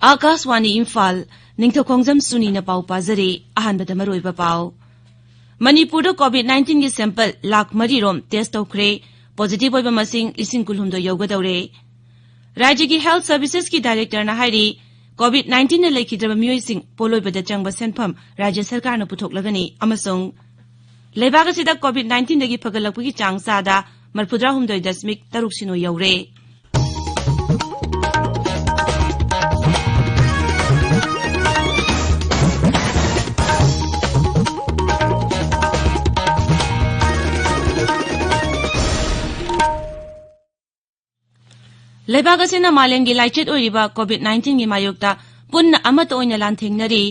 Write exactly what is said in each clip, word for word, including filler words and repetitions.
ꯑꯥꯀꯥꯁꯋꯥꯅꯤ ꯏꯝꯐꯥꯜ, ꯅꯤꯡꯊꯧꯈꯣꯡꯖꯝ ꯁꯨꯅꯤꯅ ꯄꯥꯎ ꯄꯥꯖꯔꯤ꯫ ꯑꯍꯥꯟꯕꯗ ꯃꯔꯨꯑꯣꯏꯕ ꯄꯥꯎ꯫ ꯃꯅꯤꯄꯨꯔꯗ COVID nineteenꯒꯤ sample ꯂꯥꯈ ꯃꯔꯤ ꯔꯣꯝ test ꯇꯧꯈ꯭ꯔꯦ꯫ Positive ꯑꯣꯏꯕ ꯃꯁꯤꯡ ꯂꯤꯁꯤꯡ ꯀꯨꯟꯍꯨꯝꯗꯣꯏ ꯌꯧꯒꯗꯧꯔꯦ꯫ ꯔꯥꯖ꯭ꯌꯒꯤ Health Servicesꯀꯤ directorꯅ ꯍꯥꯏꯔꯤ, COVID nineteenꯅ ꯂꯩꯈꯤꯗ꯭ꯔꯕ ꯃꯤꯑꯣꯏꯁꯤꯡ ꯄꯣꯠꯂꯣꯏꯕꯗ ꯆꯪꯕ ꯁꯦꯟꯐꯝ ꯔꯥꯖ꯭ꯌ ꯁꯔꯀꯥꯔꯅ ꯄꯨꯊꯣꯛꯂꯒꯅꯤ꯫ ꯑꯃꯁꯨꯡ ꯂꯩꯕꯥꯛ ꯑꯁꯤꯗ COVID nineteenꯗꯒꯤ ꯐꯒꯠꯂꯛꯄꯒꯤ ꯆꯥꯡ ꯆꯥꯗ ꯃꯔꯐꯨꯇꯔꯥꯍꯨꯝꯗꯣꯏ ꯗꯁꯃꯤꯛ ꯇꯔꯨꯛ ꯁꯤꯅꯣ ꯌꯧꯔꯦ꯫ ꯂꯩꯕꯥꯛ ꯑꯁꯤꯅ ꯃꯥꯂꯦꯝꯒꯤ ꯂꯥꯏꯆꯠ ꯑꯣꯏꯔꯤꯕ COVID nineteenꯒꯤ ꯃꯥꯌꯣꯛꯇ ꯄꯨꯟꯅ ꯑꯃꯠꯇ ꯑꯣꯏꯅ ꯂꯥꯟꯊꯦꯡꯅꯔꯤ꯫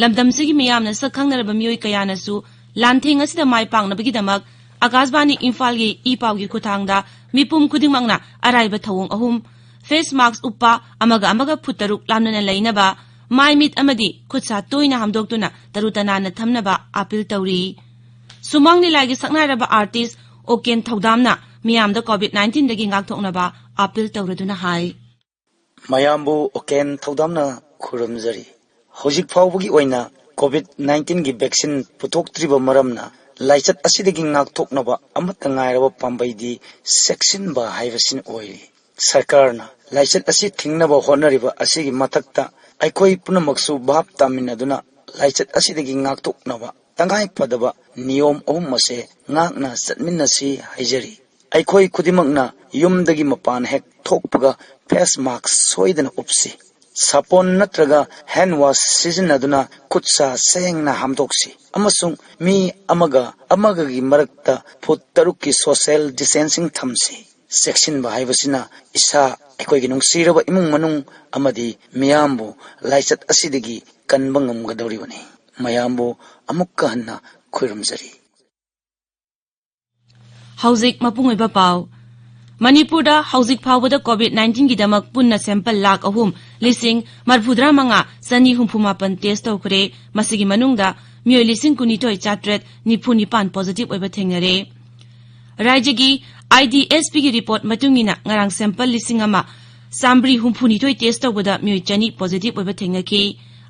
ꯂꯝꯗꯝꯁꯤꯒꯤ ꯃꯤꯌꯥꯝꯅ ꯁꯛ ꯈꯪꯅꯔꯕ ꯃꯤꯑꯣꯏ ꯀꯌꯥꯅꯁꯨ ꯂꯥꯟꯊꯦꯡ ꯑꯁꯤꯗ ꯃꯥꯏ ꯄꯥꯛꯅꯕꯒꯤꯗꯃꯛ ꯑꯀꯥꯁꯕꯥꯅꯤ ꯏꯝꯐꯥꯜꯒꯤ ꯏ ꯄꯥꯎꯒꯤ ꯈꯨꯠꯊꯥꯡꯗ ꯃꯤꯄꯨꯝ ꯈꯨꯗꯤꯡꯃꯛꯅ ꯑꯔꯥꯏꯕ ꯊꯧꯑꯣꯡ ꯑꯍꯨꯝ: face mask ꯎꯞꯄ, ꯑꯃꯒ ꯑꯃꯒ ꯐꯨꯠ ꯇꯔꯨꯛ ꯂꯥꯞꯅꯅ ꯂꯩꯅꯕ, ꯃꯥꯏ ꯃꯤꯠ ꯑꯃꯗꯤ ꯈꯨꯠ ꯁꯥ ꯇꯣꯏꯅ ꯍꯥꯝꯗꯣꯛꯇꯨꯅ ꯇꯔꯨ ꯇꯅꯥꯟꯅ ꯊꯝꯅꯕ ꯑꯥꯄꯤꯜ ꯇꯧꯔꯤ꯫ ꯁꯨꯃꯥꯡ ꯂꯤꯂꯥꯒꯤ ꯁꯛꯅꯥꯏꯔꯕ artist ꯑꯣꯀꯦꯟ ꯊꯧꯗꯥꯝꯅ ꯃꯤꯌꯥꯝꯗ COVID nineteenꯗꯒꯤ ꯉꯥꯛꯊꯣꯛꯅꯕ ꯑꯥꯄꯤꯜ ꯇꯧꯔꯗꯨꯅ ꯍꯥꯏ꯫ ꯃꯌꯥꯝꯕꯨ ꯑꯣꯀꯦꯟ ꯊꯧꯗꯥꯝꯅ ꯈꯨꯔꯨꯝꯖꯔꯤ꯫ ꯍꯧꯖꯤꯛ ꯐꯥꯎꯕꯒꯤ ꯑꯣꯏꯅ COVID nineteenꯒꯤ vaccine ꯄꯨꯊꯣꯛꯇ꯭ꯔꯤꯕ ꯃꯔꯝꯅ ꯂꯥꯏꯆꯠ ꯑꯁꯤꯗꯒꯤ ꯉꯥꯛꯊꯣꯛꯅꯕ ꯑꯃꯠꯇ ꯉꯥꯏꯔꯕ ꯄꯥꯝꯕꯩꯗꯤ ꯆꯦꯛꯁꯤꯟꯕ ꯍꯥꯏꯕꯁꯤꯅ ꯑꯣꯏꯔꯤ꯫ ꯁꯔꯀꯥꯔꯅ ꯂꯥꯏꯆꯠ ꯑꯁꯤ ꯊꯤꯡꯅꯕ ꯍꯣꯠꯅꯔꯤꯕ ꯑꯁꯤꯒꯤ ꯃꯊꯛꯇ ꯑꯩꯈꯣꯏ ꯄꯨꯝꯅꯃꯛꯁꯨ ꯚꯥꯞ ꯇꯥꯃꯤꯟꯅꯗꯨꯅ ꯂꯥꯏꯆꯠ ꯑꯁꯤꯗꯒꯤ ꯉꯥꯛꯊꯣꯛꯅꯕ ꯇꯉꯥꯏ ꯐꯗꯕ ꯅꯤꯌꯣꯝ ꯑꯍꯨꯝ ꯑꯁꯦ ꯉꯥꯛꯅ ꯆꯠꯃꯤꯟꯅꯁꯤ ꯍꯥꯏꯖꯔꯤ꯫ ꯑꯩꯈꯣꯏ ꯈꯨꯗꯤꯡꯃꯛꯅ ꯌꯨꯝꯗꯒꯤ ꯃꯄꯥꯟ ꯍꯦꯛ ꯊꯣꯛꯄꯒ face mask ꯁꯣꯏꯗꯅ ꯎꯞꯁꯤ꯫ ꯁꯥꯄꯣꯟ ꯅꯠꯇ꯭ꯔꯒ hand wash ꯁꯤꯖꯤꯟꯅꯗꯨꯅ ꯈꯨꯠ ꯁꯥ ꯁꯦꯡꯅ ꯍꯥꯝꯗꯣꯛꯁꯤ ꯑꯃꯁꯨꯡ ꯃꯤ ꯑꯃꯒ ꯑꯃꯒꯒꯤ ꯃꯔꯛꯇ ꯐꯨꯠ ꯇꯔꯨꯛꯀꯤ social distancing ꯊꯝꯁꯤ꯫ ꯆꯦꯛꯁꯤꯟꯕ ꯍꯥꯏꯕꯁꯤꯅ ꯏꯁꯥ, ꯑꯩꯈꯣꯏꯒꯤ ꯅꯨꯡꯁꯤꯔꯕ ꯏꯃꯨꯡ ꯃꯅꯨꯡ ꯑꯃꯗꯤ ꯃꯤꯌꯥꯝꯕꯨ ꯂꯥꯏꯆꯠ ꯑꯁꯤꯗꯒꯤ ꯀꯟꯕ ꯉꯝꯒꯗꯧꯔꯤꯕꯅꯤ꯫ ꯃꯌꯥꯝꯕꯨ ꯑꯃꯨꯛꯀ ꯍꯟꯅ ꯈꯨꯔꯨꯝꯖꯔꯤ꯫ ꯍꯧꯖꯤꯛ ꯃꯄꯨꯡ ꯑꯣꯏꯕ ꯄꯥꯎ꯫ ꯃꯅꯤꯄꯨꯔꯗ ꯍꯧꯖꯤꯛ ꯐꯥꯎꯕꯗ COVID nineteenꯒꯤꯗꯃꯛ ꯄꯨꯟꯅ sample ꯂꯥꯈ ꯑꯍꯨꯝ ꯂꯤꯁꯤꯡ ꯃꯔꯐꯨꯇꯔꯥ ꯃꯉꯥ ꯆꯅꯤ ꯍꯨꯝꯐꯨ ꯃꯥꯄꯟ test ꯇꯧꯈ꯭ꯔꯦ꯫ ꯃꯁꯤꯒꯤ ꯃꯅꯨꯡꯗ ꯃꯤꯑꯣꯏ ꯂꯤꯁꯤꯡ ꯀꯨꯟꯅꯤꯊꯣꯏ ꯆꯥꯇ꯭ꯔꯦꯠ ꯅꯤꯐꯨ ꯅꯤꯄꯥꯟ positive ꯑꯣꯏꯕ ꯊꯦꯡꯅꯔꯦ꯫ ꯔꯥꯖ꯭ꯌꯒꯤ IDSPꯒꯤ report ꯃꯇꯨꯡ ꯏꯟꯅ ꯉꯔꯥꯡ sample ꯂꯤꯁꯤꯡ ꯑꯃ ꯆꯥꯝꯃꯔꯤ ꯍꯨꯝꯐꯨꯅꯤꯊꯣꯏ ꯇꯦꯁ ꯇꯧꯕꯗ ꯃꯤꯑꯣꯏ ꯆꯅꯤ ꯄꯣꯖꯤꯇꯤꯚ ꯑꯣꯏꯕ ꯊꯦꯡꯅꯈꯤ꯫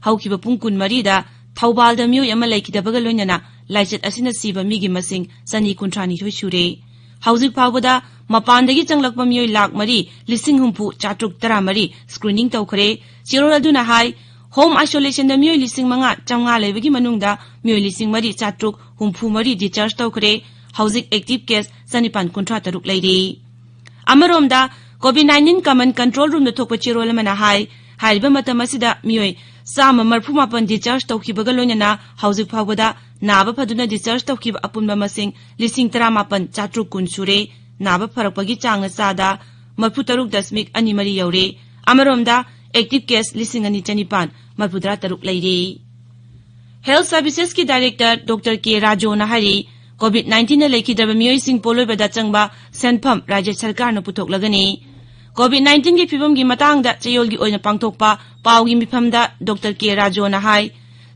ꯍꯧꯈꯤꯕ ꯄꯨꯡ ꯀꯨꯟꯃꯔꯤꯗ ꯊꯧꯕꯥꯜꯗ ꯃꯤꯑꯣꯏ ꯑꯃ ꯂꯩꯈꯤꯗꯕꯒ ꯂꯣꯏꯅꯅ ꯂꯥꯏꯆꯠ ꯑꯁꯤꯅ ꯁꯤꯕ ꯃꯤꯒꯤ ꯃꯁꯤꯡ ꯆꯅꯤ ꯀꯨꯟꯊ꯭ꯔꯥꯅꯤꯊꯣꯏ ꯁꯨꯔꯦ꯫ ꯍꯧꯖꯤꯛ ꯐꯥꯎꯕꯗ ꯃꯄꯥꯟꯗꯒꯤ ꯆꯪꯂꯛꯄ ꯃꯤꯑꯣꯏ ꯂꯥꯈ ꯃꯔꯤ ꯂꯤꯁꯤꯡ ꯍꯨꯝꯐꯨ ꯆꯥꯇ꯭ꯔꯨꯛ ꯇꯔꯥꯃꯔꯤ ꯁ꯭ꯀ꯭ꯔꯤꯅꯤꯡ ꯇꯧꯈ꯭ꯔꯦ꯫ ꯆꯦꯔꯣꯜ ꯑꯗꯨꯅ ꯍꯥꯏ, ꯍꯣꯝ ꯑꯥꯏꯁꯣꯂꯦꯁꯟꯗ ꯃꯤꯑꯣꯏ ꯂꯤꯁꯤꯡ ꯃꯉꯥ ꯆꯥꯝꯃꯉꯥ ꯂꯩꯕꯒꯤ ꯃꯅꯨꯡꯗ ꯃꯤꯑꯣꯏ ꯂꯤꯁꯤꯡ ꯃꯔꯤ ꯆꯥꯇ꯭ꯔꯨꯛ ꯍꯨꯝꯐꯨ ꯃꯔꯤ ꯗꯤꯁꯆꯥꯔꯖ ꯇꯧꯈ꯭ꯔꯦ꯫ ꯍꯧꯖꯤꯛ ꯑꯦꯛꯇꯤꯚ ꯀꯦꯁ ꯆꯅꯤꯄꯥꯟ ꯀꯨꯟꯊ꯭ꯔꯥ ꯇꯔꯨꯛ ꯂꯩꯔꯤ꯫ ꯑꯃꯔꯣꯝꯗ, ꯀꯣꯚꯤꯗ ꯅꯥꯏꯟꯇꯤꯟ ꯀꯃꯟ ꯀꯟꯇ꯭ꯔꯣꯜ ꯔꯨꯝꯗ ꯊꯣꯛꯄ ꯆꯦꯔꯣꯜ ꯑꯃꯅ ꯍꯥꯏ, ꯍꯥꯏꯔꯤꯕ ꯃꯇꯝ ꯑꯁꯤꯗ ꯃꯤꯑꯣꯏ ꯆꯥꯝꯃ ꯃꯔꯤꯐꯨ ꯃꯥꯄꯟ ꯗꯤꯁꯆꯥꯔꯖ ꯇꯧꯈꯤꯕꯒ ꯂꯣꯏꯅꯅ ꯍꯧꯖꯤꯛ ꯐꯥꯎꯕꯗ ꯅꯥꯕ ꯐꯗꯨꯅ ꯗꯤꯁꯆꯥꯔꯖ ꯇꯧꯈꯤꯕ ꯑꯄꯨꯟꯕ ꯃꯁꯤꯡ ꯂꯤꯁꯤꯡ ꯇꯔꯥꯃꯥꯄꯟ ꯆꯥꯇ꯭ꯔꯨꯛ ꯀꯨꯟ ꯁꯨꯔꯦ꯫ ꯅꯥꯕ ꯐꯔꯛꯄꯒꯤ ꯆꯥꯡꯅ ꯆꯥꯗ ꯃꯔꯤꯐꯨ ꯇꯔꯨꯛ ꯗꯁꯃꯤꯛ ꯑꯅꯤ ꯃꯔꯤ ꯌꯧꯔꯦ꯫ ꯑꯃꯔꯣꯝꯗ, ꯑꯦꯛꯇꯤꯚ ꯀꯦꯁ ꯂꯤꯁꯤꯡ ꯑꯅꯤ ꯆꯅꯤꯄꯥꯟ ꯃꯔꯤꯐꯨꯇꯔꯥ ꯇꯔꯨꯛ ꯂꯩꯔꯦ꯫ ꯍꯦꯜꯊ ꯁꯔꯚꯤꯁꯦꯁꯀꯤ ꯗꯥꯏꯔꯦꯛꯇꯔ ꯗꯣꯛꯇꯔ ꯀꯦ ꯔꯥꯖꯣꯅ ꯍꯥꯏꯔꯤ, ꯀꯣꯚꯤꯗ ꯅꯥꯏꯟꯇꯤꯟꯅ ꯂꯩꯈꯤꯗ꯭ꯔꯕ ꯃꯤꯑꯣꯏꯁꯤꯡ ꯄꯣꯠꯂꯣꯏꯕꯗ ꯆꯪꯕ ꯁꯦꯟꯐꯝ ꯔꯥꯖ꯭ꯌ ꯁꯔꯀꯥꯔꯅ ꯄꯨꯊꯣꯛꯂꯒꯅꯤ꯫ ꯀꯣꯚꯤꯗ ꯅꯥꯏꯟꯇꯤꯟꯒꯤ ꯐꯤꯕꯝꯒꯤ ꯃꯇꯥꯡꯗ ꯆꯌꯣꯜꯒꯤ ꯑꯣꯏꯅ ꯄꯥꯡꯊꯣꯛꯄ ꯄꯥꯎꯒꯤ ꯃꯤꯐꯝꯗ ꯗꯣꯛꯇꯔ ꯀꯦ ꯔꯥꯖꯣꯅ ꯍꯥꯏ,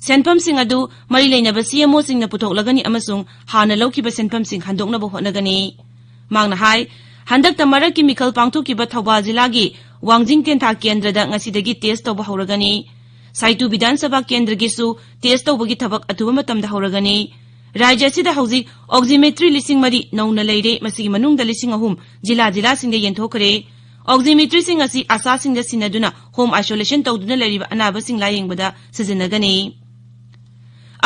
ꯁꯦꯟꯐꯝꯁꯤꯡ ꯑꯗꯨ ꯃꯔꯤ ꯂꯩꯅꯕ ꯁꯤꯑꯦꯝꯑꯣꯁꯤꯡꯅ ꯄꯨꯊꯣꯛꯂꯒꯅꯤ ꯑꯃꯁꯨꯡ ꯍꯥꯟꯅ ꯂꯧꯈꯤꯕ ꯁꯦꯟꯐꯝꯁꯤꯡ ꯍꯟꯗꯣꯛꯅꯕ ꯍꯣꯠꯅꯒꯅꯤ꯫ ꯃꯍꯥꯛꯅ ꯍꯥꯏ, ꯍꯟꯗꯛꯇ ꯃꯔꯛꯀꯤ ꯃꯤꯈꯜ ꯄꯥꯡꯊꯣꯛꯈꯤꯕ ꯊꯧꯕꯥꯜ ꯖꯤꯂꯥꯒꯤ ꯋꯥꯡꯖꯤꯡ ꯇꯦꯟꯊꯥ ꯀꯦꯟꯗ꯭ꯔꯗ ꯉꯁꯤꯗꯒꯤ ꯇꯦꯁ ꯇꯧꯕ ꯍꯧꯔꯒꯅꯤ꯫ ꯁꯥꯏꯇꯨ ꯕꯤꯙꯥꯟ ꯁꯚꯥ ꯀꯦꯟꯗ꯭ꯔꯒꯤꯁꯨ ꯇꯦꯁ ꯇꯧꯕꯒꯤ ꯊꯕꯛ ꯑꯊꯨꯕ ꯃꯇꯝꯗ ꯍꯧꯔꯒꯅꯤ꯫ ꯔꯥꯖ꯭ꯌ ꯑꯁꯤꯗ ꯍꯧꯖꯤꯛ ꯑꯣꯛꯁꯤꯃꯦꯇ꯭ꯔꯤ ꯂꯤꯁꯤꯡ ꯃꯔꯤ ꯅꯧꯅ ꯂꯩꯔꯦ, ꯃꯁꯤꯒꯤ ꯃꯅꯨꯡꯗ ꯂꯤꯁꯤꯡ ꯑꯍꯨꯝ ꯖꯤꯂꯥ ꯖꯤꯂꯥꯁꯤꯡꯗ ꯌꯦꯟꯊꯣꯛꯈ꯭ꯔꯦ꯫ ꯑꯣꯛꯁꯤꯃꯦꯇ꯭ꯔꯤꯁꯤꯡ ꯑꯁꯤ ꯑꯁꯥꯁꯤꯡꯗ ꯁꯤꯟꯅꯗꯨꯅ ꯍꯣꯝ ꯑꯥꯏꯁꯣꯂꯦꯁꯟ ꯇꯧꯗꯨꯅ ꯂꯩꯔꯤꯕ ꯑꯅꯥꯕꯁꯤꯡ ꯂꯥꯌꯦꯡꯕꯗ ꯁꯤꯖꯤꯟꯅꯒꯅꯤ꯫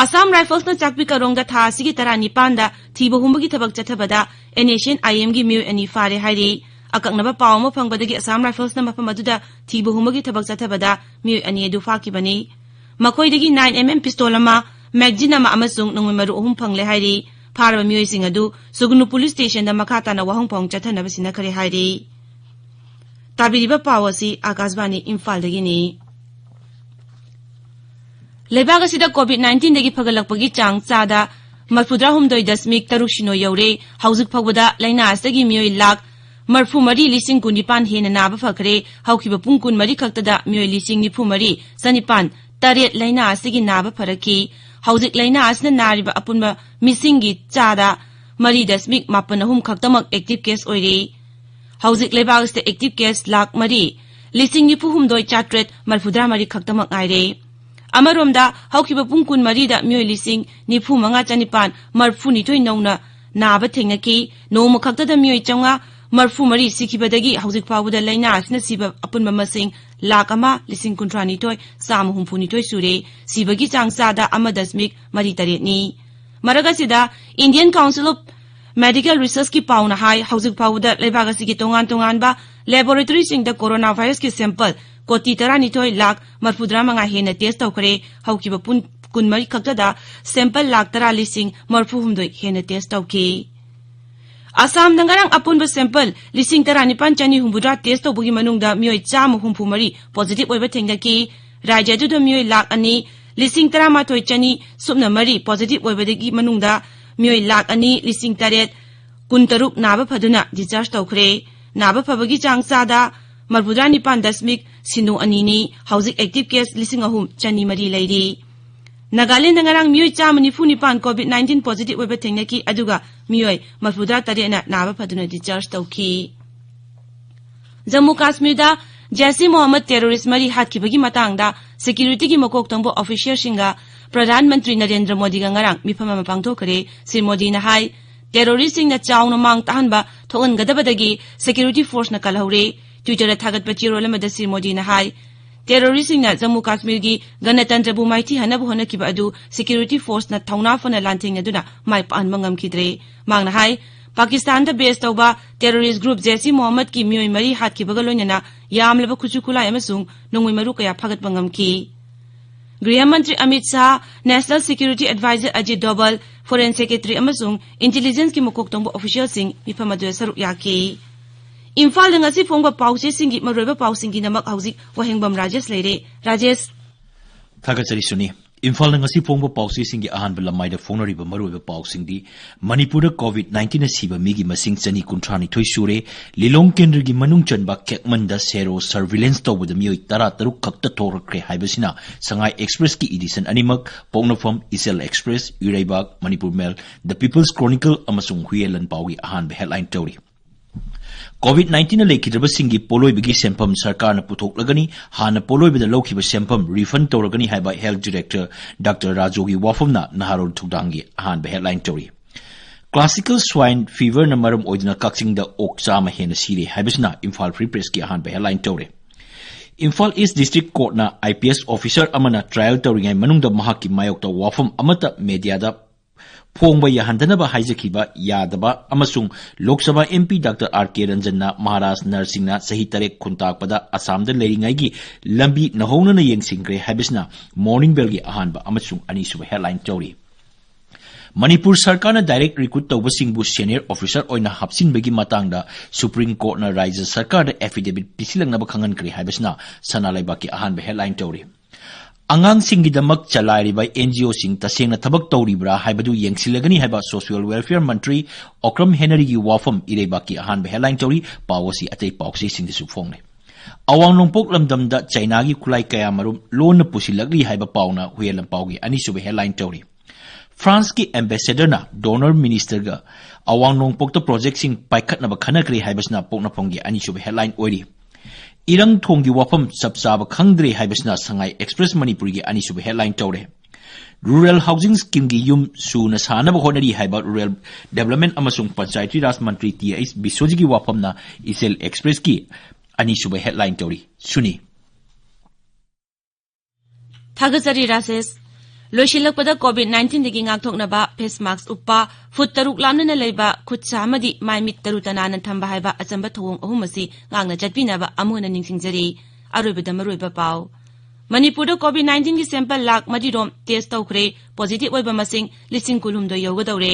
ꯑꯁꯥꯝ ꯔꯥꯏꯐꯜꯁꯅ ꯆꯥꯛꯄꯤ ꯀꯥꯔꯣꯡꯗ ꯊꯥ ꯑꯁꯤꯒꯤ ꯇꯔꯥꯅꯤꯄꯥꯟꯗ ꯊꯤꯕ ꯍꯨꯝꯕꯒꯤ ꯊꯕꯛ ꯆꯠꯊꯕꯗ ꯑꯦꯟ ꯑꯦꯁ ꯑꯦꯟ ꯑꯥꯏ ꯑꯦꯝꯒꯤ ꯃꯤꯑꯣꯏ ꯑꯅꯤ ꯐꯥꯔꯦ ꯍꯥꯏꯔꯤ꯫ ꯑꯀꯛꯅꯕ ꯄꯥꯎ ꯑꯃ ꯐꯪꯕꯗꯒꯤ ꯑꯁꯥꯝ ꯔꯥꯏꯐꯜꯁꯅ ꯃꯐꯝ ꯑꯗꯨꯗ ꯊꯤꯕ ꯍꯨꯝꯕꯒꯤ ꯊꯕꯛ ꯆꯠꯊꯕꯗ ꯃꯤꯑꯣꯏ ꯑꯅꯤ ꯑꯗꯨ ꯐꯥꯈꯤꯕꯅꯤ꯫ ꯃꯈꯣꯏꯗꯒꯤ ꯅꯥꯏꯟ ꯑꯦꯝ ꯑꯦꯝ ꯄꯤꯁꯇꯣꯜ ꯑꯃ, ꯃꯦꯒꯖꯤꯟ ꯑꯃ ꯑꯃꯁꯨꯡ ꯅꯣꯡꯃꯩ ꯃꯔꯨ ꯑꯍꯨꯝ ꯐꯪꯂꯦ ꯍꯥꯏꯔꯤ꯫ ꯐꯥꯔꯕ ꯃꯤꯑꯣꯏꯁꯤꯡ ꯑꯗꯨ ꯁꯨꯒꯅꯨ ꯄꯨꯂꯤꯁ ꯁ꯭ꯇꯦꯁꯟꯗ ꯃꯈꯥ ꯇꯥꯅ ꯋꯥꯍꯪ ꯄꯥꯎꯍꯪ ꯆꯠꯊꯅꯕ ꯁꯤꯟꯅꯈ꯭ꯔꯦ ꯍꯥꯏꯔꯤ꯫ ꯇꯥꯕꯤꯔꯤꯕ ꯄꯥꯎ ꯑꯁꯤ ꯑꯥꯀꯥꯁꯕꯥꯅꯤ ꯏꯝꯐꯥꯜꯗꯒꯤꯅꯤ꯫ ꯂꯩꯕꯥꯛ ꯑꯁꯤꯗ ꯀꯣꯚꯤꯗ ꯅꯥꯏꯟꯇꯤꯟꯗꯒꯤ ꯐꯒꯠꯂꯛꯄꯒꯤ ꯆꯥꯡ ꯆꯥꯗ ꯃꯔꯤꯐꯨꯇꯔꯥꯍꯨꯝꯗꯣꯏ ꯗꯁꯃꯤꯛ ꯇꯔꯨꯛ ꯁꯤꯅꯣ ꯌꯧꯔꯦ꯫ ꯍꯧꯖꯤꯛ ꯐꯥꯎꯕꯗ ꯂꯥꯏꯅꯥ ꯑꯁꯤꯗꯒꯤ ꯃꯤꯑꯣꯏ ꯂꯥꯈ ꯃꯔꯤꯐꯨ ꯃꯔꯤ ꯂꯤꯁꯤꯡ ꯀꯨꯟꯅꯤꯄꯥꯟ ꯍꯦꯟꯅ ꯅꯥꯕ ꯐꯈ꯭ꯔꯦ꯫ ꯍꯧꯈꯤꯕ ꯄꯨꯡ ꯀꯨꯟꯃꯔꯤ ꯈꯛꯇꯗ ꯃꯤꯑꯣꯏ ꯂꯤꯁꯤꯡ ꯅꯤꯐꯨ ꯃꯔꯤ ꯆꯅꯤꯄꯥꯟ ꯇꯔꯦꯠ ꯂꯥꯏꯅꯥ ꯑꯁꯤꯒꯤ ꯅꯥꯕ ꯐꯔꯛꯈꯤ꯫ ꯍꯧꯖꯤꯛ ꯂꯥꯏꯅꯥ ꯑꯁꯤꯅ ꯅꯥꯔꯤꯕ ꯑꯄꯨꯟꯕ ꯃꯤꯁꯤꯡꯒꯤ ꯆꯥꯗ ꯃꯔꯤ ꯗꯁꯃꯤꯛ ꯃꯥꯄꯟ ꯑꯍꯨꯝ ꯈꯛꯇꯃꯛ ꯑꯦꯛꯇꯤꯚ ꯀꯦꯁ ꯑꯣꯏꯔꯤ꯫ ꯍꯧꯖꯤꯛ ꯂꯩꯕꯥꯛ ꯑꯁꯤꯗ active case ꯂꯥꯈ ꯃꯔꯤ ꯂꯤꯁꯤꯡ ꯅꯤꯐꯨ ꯍꯨꯝꯗꯣꯏ ꯆꯥꯇ꯭ꯔꯦꯠ ꯃꯔꯤꯐꯨꯇꯔꯥ ꯃꯔꯤ ꯈꯛꯇꯃꯛ ꯉꯥꯏꯔꯦ꯫ ꯑꯃꯔꯣꯝꯗ, ꯍꯧꯈꯤꯕ ꯄꯨꯡ ꯀꯨꯟꯃꯔꯤꯗ ꯃꯤꯑꯣꯏ ꯂꯤꯁꯤꯡ ꯅꯤꯐꯨ ꯃꯉꯥ ꯆꯅꯤꯄꯥꯟ ꯃꯔꯤꯐꯨ ꯅꯤꯊꯣꯏ ꯅꯧꯅ ꯅꯥꯕ ꯊꯦꯡꯅꯈꯤ꯫ ꯅꯣꯡꯃ ꯈꯛꯇꯗ ꯃꯤꯑꯣꯏ ꯆꯥꯝꯃꯉꯥ ꯃꯔꯤꯐꯨ ꯃꯔꯤ ꯁꯤꯈꯤꯕꯗꯒꯤ ꯍꯧꯖꯤꯛ ꯐꯥꯎꯕꯗ ꯂꯥꯏꯅꯥ ꯑꯁꯤꯅ ꯁꯤꯕ ꯑꯄꯨꯟꯕ ꯃꯁꯤꯡ ꯂꯥꯈ ꯑꯃ ꯂꯤꯁꯤꯡ ꯀꯨꯟꯊ꯭ꯔꯥ ꯅꯤꯊꯣꯏ ꯆꯥꯝꯃ ꯍꯨꯝꯐꯨ ꯅꯤꯊꯣꯏ ꯁꯨꯔꯦ꯫ ꯁꯤꯕꯒꯤ ꯆꯥꯡ ꯆꯥꯗ ꯑꯃ ꯗꯁꯃꯤꯛ ꯃꯔꯤ ꯇꯔꯦꯠꯅꯤ꯫ ꯃꯔꯛ ꯑꯁꯤꯗ, Indian Council of Medical Researchꯀꯤ ꯄꯥꯎꯅ ꯍꯥꯏ, ꯍꯧꯖꯤꯛ ꯐꯥꯎꯕꯗ ꯂꯩꯕꯥꯛ ꯑꯁꯤꯒꯤ ꯇꯣꯉꯥꯟ ꯇꯣꯉꯥꯟꯕ laboratoryꯁꯤꯡꯗ corona virusꯀꯤ sample ꯀꯣꯇꯤ ꯇꯔꯥꯅꯤꯊꯣꯏ ꯂꯥꯈ ꯃꯔꯤꯐꯨꯇꯔꯥ ꯃꯉꯥ ꯍꯦꯟꯅ test ꯇꯧꯈ꯭ꯔꯦ꯫ ꯍꯧꯈꯤꯕ ꯄꯨꯡ ꯀꯨꯟꯃꯔꯤ ꯈꯛꯇꯗ sample ꯂꯥꯈ ꯇꯔꯥ ꯂꯤꯁꯤꯡ ꯃꯔꯤꯐꯨ ꯍꯨꯝꯗꯣꯏ ꯍꯦꯟꯅ test ꯇꯧꯈꯤ꯫ ꯑꯁꯥꯝꯗ ꯉꯔꯥꯡ ꯑꯄꯨꯟꯕ sample ꯂꯤꯁꯤꯡ ꯇꯔꯥꯅꯤꯄꯥꯟ ꯆꯅꯤ ꯍꯨꯝꯐꯨꯇꯔꯥ test ꯇꯧꯕꯒꯤ ꯃꯅꯨꯡꯗ ꯃꯤꯑꯣꯏ ꯆꯥꯝꯃ ꯍꯨꯝꯐꯨ ꯃꯔꯤ positive ꯑꯣꯏꯕ ꯊꯦꯡꯅꯈꯤ꯫ ꯔꯥꯖ꯭ꯌ ꯑꯗꯨꯗ ꯃꯤꯑꯣꯏ ꯂꯥꯈ ꯑꯅꯤ ꯂꯤꯁꯤꯡ ꯇꯔꯥꯃꯥꯊꯣꯏ ꯆꯅꯤ ꯁꯨꯞꯅ ꯃꯔꯤ positive ꯑꯣꯏꯕꯗꯒꯤ ꯃꯅꯨꯡꯗ ꯃꯤꯑꯣꯏ ꯂꯥꯈ ꯑꯅꯤ ꯂꯤꯁꯤꯡ ꯇꯔꯦꯠ ꯀꯨꯟꯇꯔꯨꯛ ꯅꯥꯕ ꯐꯗꯨꯅ discharge ꯇꯧꯈ꯭ꯔꯦ꯫ ꯅꯥꯕ ꯐꯕꯒꯤ ꯆꯥꯡ ꯆꯥꯗ ꯃꯔꯤꯐꯨꯇꯔꯥ ꯅꯤꯄꯥꯟ ꯗꯁꯃꯤꯛ ꯁꯤꯅꯣ ꯑꯅꯤꯅꯤ꯫ ꯍꯧꯖꯤꯛ active case ꯂꯤꯁꯤꯡ ꯑꯍꯨꯝ ꯆꯅꯤ ꯃꯔꯤ ꯂꯩꯔꯤ꯫ ꯅꯥꯒꯥꯂꯦꯟꯗ ꯉꯔꯥꯡ ꯃꯤꯑꯣꯏ ꯆꯥꯝꯃ ꯅꯤꯐꯨ ꯅꯤꯄꯥꯟ COVID nineteen positive ꯑꯣꯏꯕ ꯊꯦꯡꯅꯈꯤ, ꯑꯗꯨꯒ ꯃꯤꯑꯣꯏ ꯃꯔꯤꯐꯨꯇꯔꯥ ꯇꯔꯦꯠꯅ ꯅꯥꯕ ꯐꯗꯨꯅ discharge ꯇꯧꯈꯤ꯫ ꯖꯝꯃꯨ ꯀꯥꯁꯃꯤꯔꯗ ꯖꯩꯁ-ꯏ-ꯃꯣꯍꯝꯃꯗ terrorist ꯃꯔꯤ ꯍꯥꯠꯈꯤꯕꯒꯤ ꯃꯇꯥꯡꯗ securityꯒꯤ ꯃꯀꯣꯛ ꯊꯣꯡꯕ officialꯁꯤꯡꯒ ꯄ꯭ꯔꯙꯥꯟ ꯃꯟꯇ꯭ꯔꯤ ꯅꯔꯦꯟꯗ꯭ꯔ ꯃꯣꯗꯤꯒ ꯉꯔꯥꯡ ꯃꯤꯐꯝ ꯑꯃ ꯄꯥꯡꯊꯣꯛꯈ꯭ꯔꯦ꯫ ꯁ꯭ꯔꯤ ꯃꯣꯗꯤꯅ ꯍꯥꯏ, terroristꯁꯤꯡꯅ ꯆꯥꯎꯅ ꯃꯥꯡ ꯇꯥꯛꯍꯟꯕ ꯊꯣꯛꯍꯟꯒꯗꯕꯗꯒꯤ security forceꯅ ꯀꯜꯍꯧꯔꯦ꯫ Twitterꯗ ꯊꯥꯒꯠꯄ ꯆꯦꯔꯣꯜ ꯑꯃꯗ ꯁ꯭ꯔꯤ ꯃꯣꯗꯤꯅ ꯍꯥꯏ, terroristꯁꯤꯡꯅ ꯖꯝꯃꯨ ꯀꯥꯁꯃꯤꯔꯒꯤ ꯒꯅꯇꯟꯇ꯭ꯔꯕꯨ ꯃꯥꯏꯊꯤ ꯍꯟꯅꯕ ꯍꯣꯠꯅꯈꯤꯕ ꯑꯗꯨ security forceꯅ ꯊꯧꯅꯥ ꯐꯅ ꯂꯥꯟꯊꯦꯡꯅꯗꯨꯅ ꯃꯥꯏ ꯄꯥꯛꯍꯟꯕ ꯉꯝꯈꯤꯗ꯭ꯔꯦ꯫ ꯃꯍꯥꯛꯅ ꯍꯥꯏ, ꯄꯥꯀꯤꯁꯇꯥꯟꯗ base ꯇꯧꯕ terrorist group ꯖꯩꯁ-ꯏ-ꯃꯣꯍꯝꯃꯗꯀꯤ ꯃꯤꯑꯣꯏ ꯃꯔꯤ ꯍꯥꯠꯈꯤꯕꯒ ꯂꯣꯏꯅꯅ ꯌꯥꯝꯂꯕ ꯈꯨꯠꯁꯨ ꯈꯨꯠꯂꯥꯏ ꯑꯃꯁꯨꯡ ꯅꯣꯡꯃꯩ ꯃꯔꯨ ꯀꯌꯥ ꯐꯥꯒꯠꯄ ꯉꯝꯈꯤ꯫ ꯒ꯭ꯔꯤꯍ ꯃꯟꯇ꯭ꯔꯤ Amit Shah, National Security Advisor Ajit ꯗꯣꯚꯜ, Foreign Secretary ꯑꯃꯁꯨꯡ intelligenceꯀꯤ ꯃꯀꯣꯛ ꯊꯣꯡꯕ officialꯁꯤꯡ ꯃꯤꯐꯝ ꯑꯗꯨꯗ ꯁꯔꯨꯛ ꯌꯥꯈꯤ꯫ ꯏꯝꯐꯥꯜꯗ ꯉꯁꯤ ꯐꯣꯡꯕ ꯄꯥꯎꯆꯦꯁꯤꯡꯒꯤ ꯃꯔꯨꯑꯣꯏꯕ ꯄꯥꯎꯁꯤꯡꯒꯤꯗꯃꯛ ꯍꯧꯖꯤꯛ ꯋꯥꯍꯦꯡꯕꯝ ꯔꯥꯖꯦꯁ ꯂꯩꯔꯦ꯫ ꯔꯥꯖꯦꯁ꯫ ꯊꯥꯒꯠꯆꯔꯤ ꯁꯨꯅꯤ꯫ ꯏꯝꯐꯥꯜꯗ ꯉꯁꯤ ꯐꯣꯡꯕ ꯄꯥꯎꯆꯦꯁꯤꯡꯒꯤ ꯑꯍꯥꯟꯕ ꯂꯃꯥꯏꯗ ꯐꯣꯡꯅꯔꯤꯕ ꯃꯔꯨꯑꯣꯏꯕ ꯄꯥꯎꯁꯤꯡꯗꯤ, ꯃꯅꯤꯄꯨꯔꯗ COVID nineteenꯅ ꯁꯤꯕ ꯃꯤꯒꯤ ꯃꯁꯤꯡ ꯆꯅꯤ ꯀꯨꯟꯊ꯭ꯔꯥ ꯅꯤꯊꯣꯏ ꯁꯨꯔꯦ, ꯂꯤꯂꯣꯡ ꯀꯦꯟꯗ꯭ꯔꯒꯤ ꯃꯅꯨꯡ ꯆꯟꯕ ꯈꯦꯛꯃꯟꯗ ꯁꯦꯔꯣ surveillance ꯇꯧꯕꯗ ꯃꯤꯑꯣꯏ ꯇꯔꯥ ꯇꯔꯨꯛ ꯈꯛꯇ ꯊꯣꯔꯛꯈ꯭ꯔꯦ ꯍꯥꯏꯕꯁꯤꯅ ꯁꯉꯥꯏ Expressꯀꯤ edition ꯑꯅꯤꯃꯛ, ꯄꯣꯛꯅꯐꯝ, ꯏꯆꯦꯜ Express, ꯏꯔꯩꯕꯥꯛ, Manipur mail, The People's Chronicle ꯑꯃꯁꯨꯡ ꯍꯨꯏꯌꯦꯟ ꯂꯥꯟꯄꯥꯎꯒꯤ ꯑꯍꯥꯟꯕ headline ꯇꯧꯔꯤ꯫ ꯀꯣꯚꯤꯗ ꯅꯥꯏꯟꯇꯤꯟꯅ ꯂꯩꯈꯤꯗ꯭ꯔꯕꯁꯤꯡꯒꯤ ꯄꯣꯠꯂꯣꯏꯕꯒꯤ ꯁꯦꯟꯐꯝ ꯁꯔꯀꯥꯔꯅ ꯄꯨꯊꯣꯛꯂꯒꯅꯤ, ꯍꯥꯟꯅ ꯄꯣꯠꯂꯣꯏꯕꯗ ꯂꯧꯈꯤꯕ ꯁꯦꯟꯐꯝ refund ꯇꯧꯔꯒꯅꯤ ꯍꯥꯏꯕ Health Director Doctor ꯔꯥꯖꯨꯒꯤ ꯋꯥꯐꯝꯅ ꯅꯍꯥꯔꯣꯜ ꯊꯧꯗꯥꯡꯒꯤ ꯑꯍꯥꯟꯕ headline ꯇꯧꯔꯤ꯫ Classical swine feverꯅ ꯃꯔꯝ ꯑꯣꯏꯗꯨꯅ ꯀꯛꯆꯤꯡꯗ ꯑꯣꯛ ꯆꯥꯝꯃ ꯍꯦꯟꯅ ꯁꯤꯔꯦ ꯍꯥꯏꯕꯁꯤꯅ ꯏꯝꯐꯥꯜ Free Pressꯀꯤ ꯑꯍꯥꯟꯕ headline ꯇꯧꯔꯦ꯫ Imphal East District Courtꯅ IPS officer ꯑꯃꯅ trial ꯇꯧꯔꯤꯉꯩ ꯃꯅꯨꯡꯗ ꯃꯍꯥꯛꯀꯤ ꯃꯥꯌꯣꯛꯇ ꯋꯥꯐꯝ ꯑꯃꯠꯇ mediaꯗ ꯐꯣꯡꯕ ꯌꯥꯍꯟꯗꯅꯕ ꯍꯥꯏꯖꯈꯤꯕ ꯌꯥꯗꯕ ꯑꯃꯁꯨꯡ Lok Sabha MP Doctor R K ꯔꯟꯖꯟꯅ Maharaj ꯅꯔꯁꯤꯡꯅ ꯆꯍꯤ ꯇꯔꯦꯠ ꯈꯨꯟꯇꯥꯛꯄꯗ ꯑꯁꯥꯝꯗ ꯂꯩꯔꯤꯉꯩꯒꯤ ꯂꯝꯕꯤ ꯅꯧꯍꯧꯅꯅ ꯌꯦꯡꯁꯤꯟꯈ꯭ꯔꯦ ꯍꯥꯏꯕꯁꯤꯅ Morning Bellꯒꯤ ꯑꯍꯥꯟꯕ ꯑꯃꯁꯨꯡ ꯑꯅꯤꯁꯨꯕ headline ꯇꯧꯔꯤ꯫ ꯃꯅꯤꯄꯨꯔ ꯁꯔꯀꯥꯔꯅ direct recruit ꯇꯧꯕꯁꯤꯡꯕꯨ senior officer ꯑꯣꯏꯅ ꯍꯥꯞꯆꯤꯟꯕꯒꯤ ꯃꯇꯥꯡꯗ Supreme Courtꯅ ꯔꯥꯖ꯭ꯌ ꯁꯔꯀꯥꯔꯗ affidavit ꯄꯤꯁꯤꯜꯂꯛꯅꯕ ꯈꯪꯍꯟꯈ꯭ꯔꯦ ꯍꯥꯏꯕꯁꯤꯅ ꯁꯅꯥ ꯂꯩꯕꯥꯛꯀꯤ ꯑꯍꯥꯟꯕ headline ꯇꯧꯔꯤ꯫ ꯑꯉꯥꯡꯁꯤꯡꯒꯤꯗꯃꯛ ꯆꯂꯥꯏꯔꯤꯕ NGOꯁꯤꯡ ꯇꯁꯦꯡꯅ ꯊꯕꯛ ꯇꯧꯔꯤꯕ꯭ꯔꯥ ꯍꯥꯏꯕꯗꯨ ꯌꯦꯡꯁꯤꯜꯂꯒꯅꯤ ꯍꯥꯏꯕ Social Welfare ꯃꯟꯇ꯭ꯔꯤ ꯑꯣꯀ꯭ꯔꯝ ꯍꯦꯅꯔꯤꯒꯤ ꯋꯥꯐꯝ ꯏꯔꯩꯕꯥꯛꯀꯤ ꯑꯍꯥꯟꯕ headline ꯇꯧꯔꯤ꯫ ꯄꯥꯎ ꯑꯁꯤ ꯑꯇꯩ ꯄꯥꯎꯆꯦꯁꯤꯡꯗꯁꯨ ꯐꯣꯡꯂꯤ꯫ ꯑꯋꯥꯡ ꯅꯣꯡꯄꯣꯛ ꯂꯝꯗꯝꯗ ꯆꯩꯅꯥꯒꯤ ꯈꯨꯠꯂꯥꯏ ꯀꯌꯥꯃꯔꯨꯝ ꯂꯣꯟꯅ ꯄꯨꯁꯤꯜꯂꯛꯂꯤ ꯍꯥꯏꯕ ꯄꯥꯎꯅ ꯍꯨꯏꯌꯦꯟ ꯂꯝꯄꯥꯎꯒꯤ ꯑꯅꯤꯁꯨꯕ headline ꯇꯧꯔꯤ꯫ ꯐ꯭ꯔꯥꯟꯁꯀꯤ ambassadorꯅ donor ministerꯒ ꯑꯋꯥꯡ ꯅꯣꯡꯄꯣꯛꯇ projectꯁꯤꯡ ꯄꯥꯏꯈꯠꯅꯕ ꯈꯟꯅꯈ꯭ꯔꯦ ꯍꯥꯏꯕꯁꯤꯅ ꯄꯣꯛꯅꯐꯝꯒꯤ ꯑꯅꯤꯁꯨꯕ headline ꯑꯣꯏꯔꯤ꯫ ꯏꯔꯪ ꯊꯣꯡꯒꯤ ꯋꯥꯐꯝ ꯆꯞ ꯆꯥꯕ ꯈꯪꯗ꯭ꯔꯦ ꯍꯥꯏꯕꯁꯤꯅ ꯁꯉꯥꯏ Express ꯃꯅꯤꯄꯨꯔꯒꯤ ꯑꯅꯤꯁꯨꯕ headline ꯇꯧꯔꯦ꯫ Rural Housing Schemeꯒꯤ ꯌꯨꯝ ꯁꯨꯅ ꯁꯥꯅꯕ ꯍꯣꯠꯅꯔꯤ ꯍꯥꯏꯕ Rural Development ꯑꯃꯁꯨꯡ Panchayati Raj ꯃꯟꯇ꯭ꯔꯤ ꯇꯤ ꯑꯩꯆ ꯕꯤꯁ꯭ꯋꯖꯤꯠꯀꯤ ꯋꯥꯐꯝꯅ ꯏꯆꯦꯜ Expressꯀꯤ ꯑꯅꯤꯁꯨꯕ headline ꯇꯧꯔꯤ꯫ ꯁꯨꯅꯤ꯫ ꯊꯥꯒꯠꯆꯔꯤ ꯔꯥꯖꯦꯁ꯫ ꯂꯣꯏꯁꯤꯜꯂꯛꯄꯗ COVID nineteenꯗꯒꯤ ꯉꯥꯛꯊꯣꯛꯅꯕ face mask ꯎꯞꯄ, ꯐꯨꯠ ꯇꯔꯨꯛ ꯂꯥꯞꯅꯅ ꯂꯩꯕ, ꯈꯨꯠ ꯁꯥ ꯑꯃꯗꯤ ꯃꯥꯏ ꯃꯤꯠ ꯇꯔꯨ ꯇꯅꯥꯟꯅ ꯊꯝꯕ ꯍꯥꯏꯕ ꯑꯆꯝꯕ ꯊꯧꯑꯣꯡ ꯑꯍꯨꯝ ꯑꯁꯤ ꯉꯥꯛꯅ ꯆꯠꯄꯤꯅꯕ ꯑꯃꯨꯛ ꯍꯟꯅ ꯅꯤꯡꯁꯤꯡꯖꯔꯤ꯫ ꯑꯔꯣꯏꯕꯗ ꯃꯔꯨꯑꯣꯏꯕ ꯄꯥꯎ꯫ ꯃꯅꯤꯄꯨꯔꯗ COVID nineteenꯒꯤ sample ꯂꯥꯈ ꯃꯔꯤ ꯔꯣꯝ test ꯇꯧꯈ꯭ꯔꯦ, positive ꯑꯣꯏꯕ ꯃꯁꯤꯡ ꯂꯤꯁꯤꯡ ꯀꯨꯟꯍꯨꯝꯗꯣꯏ ꯌꯧꯒꯗꯧꯔꯦ꯫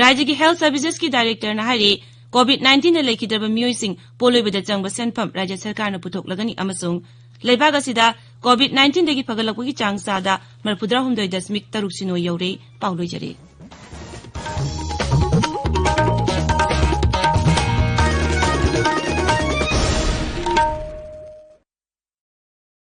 ꯔꯥꯖ꯭ꯌꯒꯤ Health Servicesꯀꯤ directorꯅ ꯍꯥꯏꯔꯤ, COVID nineteenꯗ ꯂꯩꯈꯤꯗ꯭ꯔꯕ ꯃꯤꯑꯣꯏꯁꯤꯡ ꯄꯣꯠꯂꯣꯏꯕꯗ ꯆꯪꯕ ꯁꯦꯟꯐꯝ ꯔꯥꯖ꯭ꯌ ꯁꯔꯀꯥꯔꯅ ꯄꯨꯊꯣꯛꯂꯒꯅꯤ ꯑꯃꯁꯨꯡ ꯂꯩꯕꯥꯛ ꯑꯁꯤꯗ COVID nineteenꯗꯒꯤ ꯐꯒꯠꯂꯛꯄꯒꯤ ꯆꯥꯡ ꯆꯥꯗ ꯃꯔꯤꯐꯨꯇꯔꯥꯍꯨꯝꯗꯣꯏ ꯗꯁꯃꯤꯛ ꯇꯔꯨꯛ ꯁꯤꯅꯣ ꯌꯧꯔꯦ꯫ ꯄꯥꯎ ꯂꯣꯏꯖꯔꯦ꯫